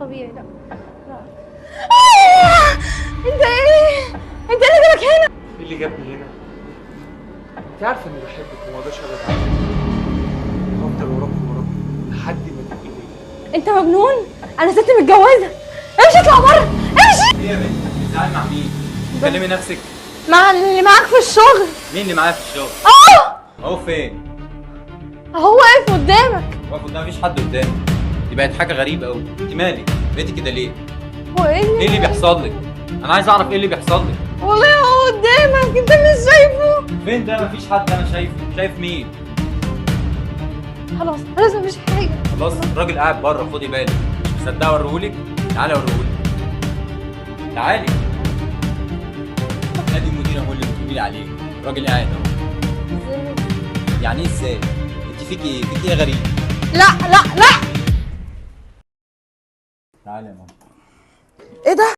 طبيعي. لا لا. انت ايه؟ انت ايه اللي جابك هنا؟ ايه اللي جابني هنا؟ انت عارفه اني بحبك وما اقدرش ابعد عنك. هفضل وراك وراك لحد ما تبقي ليا. انت مجنون؟ انا ست متجوزة. امشي اطلع بره، امشي. ايه يا بنت؟ بتزعلي مع مين؟ كلمي نفسك. مع اللي معاك في الشغل. مين اللي معايا في الشغل؟ اه هو فين؟ اهو واقف قدامك. واقف قدامي؟ مفيش حد قدامي. دي بقت حاجة غريبة قوي. انت مالك؟ بقيتي كده ليه؟ هو ايه ايه اللي بيحصل لك؟ انا عايز اعرف ايه اللي بيحصل لك. والله هو قدامك، انت مش شايفه؟ فين ده؟ مفيش حد انا شايفه. شايف مين؟ خلاص خلاص مفيش حاجة. خلاص الراجل قاعد بره، خدي بالك. مش مصدقه اوريهولك؟ تعالي اوريهولك. تعالي. ادي المدير اهو اللي بتقولي لي عليه، الراجل قاعد اهو. ازاي؟ يعني ايه ازاي؟ انت فيكي ايه؟ فيكي ايه غريب؟ لا لا لا. تعالي يا ماما. ايه ده؟